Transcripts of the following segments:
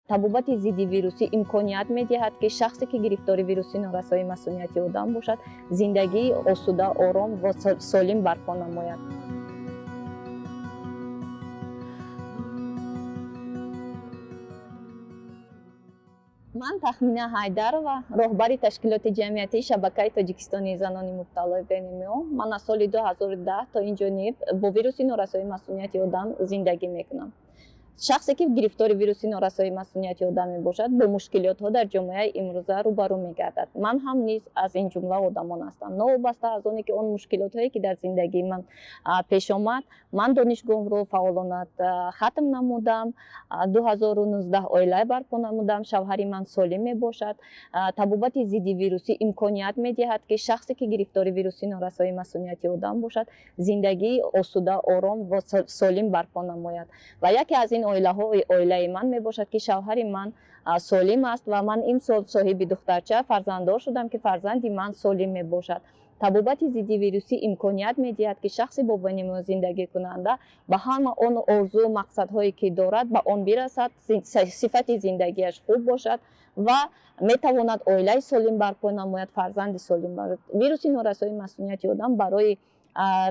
Табобати зиддивирусӣ имконият медиҳад, ки шахсе, ки гирифтори вируси норасоии масунияти одам бошад, зиндагии осуда, ором ва солим барпо намояд. Ман Тахмина Ҳайдарова, роҳбари ташкилоти ҷамъиятии Шабакаи Тоҷикистонии занони мубталои ВНМО. Ман аз соли 2010 то ин ҷониб бо вируси норасоии масунияти одам зиндагӣ мекунам. Шахсе, ки гирифтори вируси норасоии масунияти одам мебошад, бо мушкилотҳо дар ҷомеаи имрӯза рӯбарӯ мегардад. Ман ҳам низ аз ин ҷумла одамон ҳастам. Новобаста аз оне, ки он мушкилотҳое, ки дар зиндагии ман пеш омад, ман донишгоҳро фаъолона хатм намудам, 2019 оила барпо намудам, шавҳари ман солим мебошад. Табобати зиддивирусӣ имконият медиҳад, ки шахсе, ки гирифтори вируси норасоии масунияти одам бошад, зиндагии осуда, ором ва солим барпо намояд. Ва яке аз ин оилаҳо оилаи ман мебошад, ки шавҳари ман солим аст ва ман имсол соҳиби духтарча фарзанддор шудам, ки фарзанди ман солим мебошад. Табобати зиддивирусӣ имконият медиҳад, ки шахси бо ВНМО зиндагикунанда ба ҳама он орзу мақсадҳое, ки дорад, ба он бирасад, сифати зиндагиаш хуб бошад ва метавонад оилаи солим барпо намояд, фарзанди солим. Вируси норасоии масунияти одам барои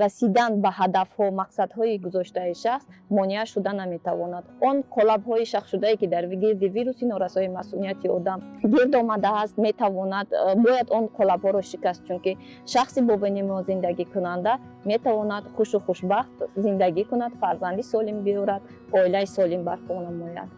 расидан ба ҳадафҳо, мақсадҳои гузоштаи шахс монеа шуда наметавонад. Он қолабҳои шахсшудае, ки дар гирди вируси норасоии масунияти одам гирд омадааст, метавонад, бояд он қолабҳоро шикаст, чунки шахси бо ВНМО зиндагикунанда метавонад хушу хушбахт зиндагӣ кунад, фарзанди солим биёрад, оилаи солим барпо намояд.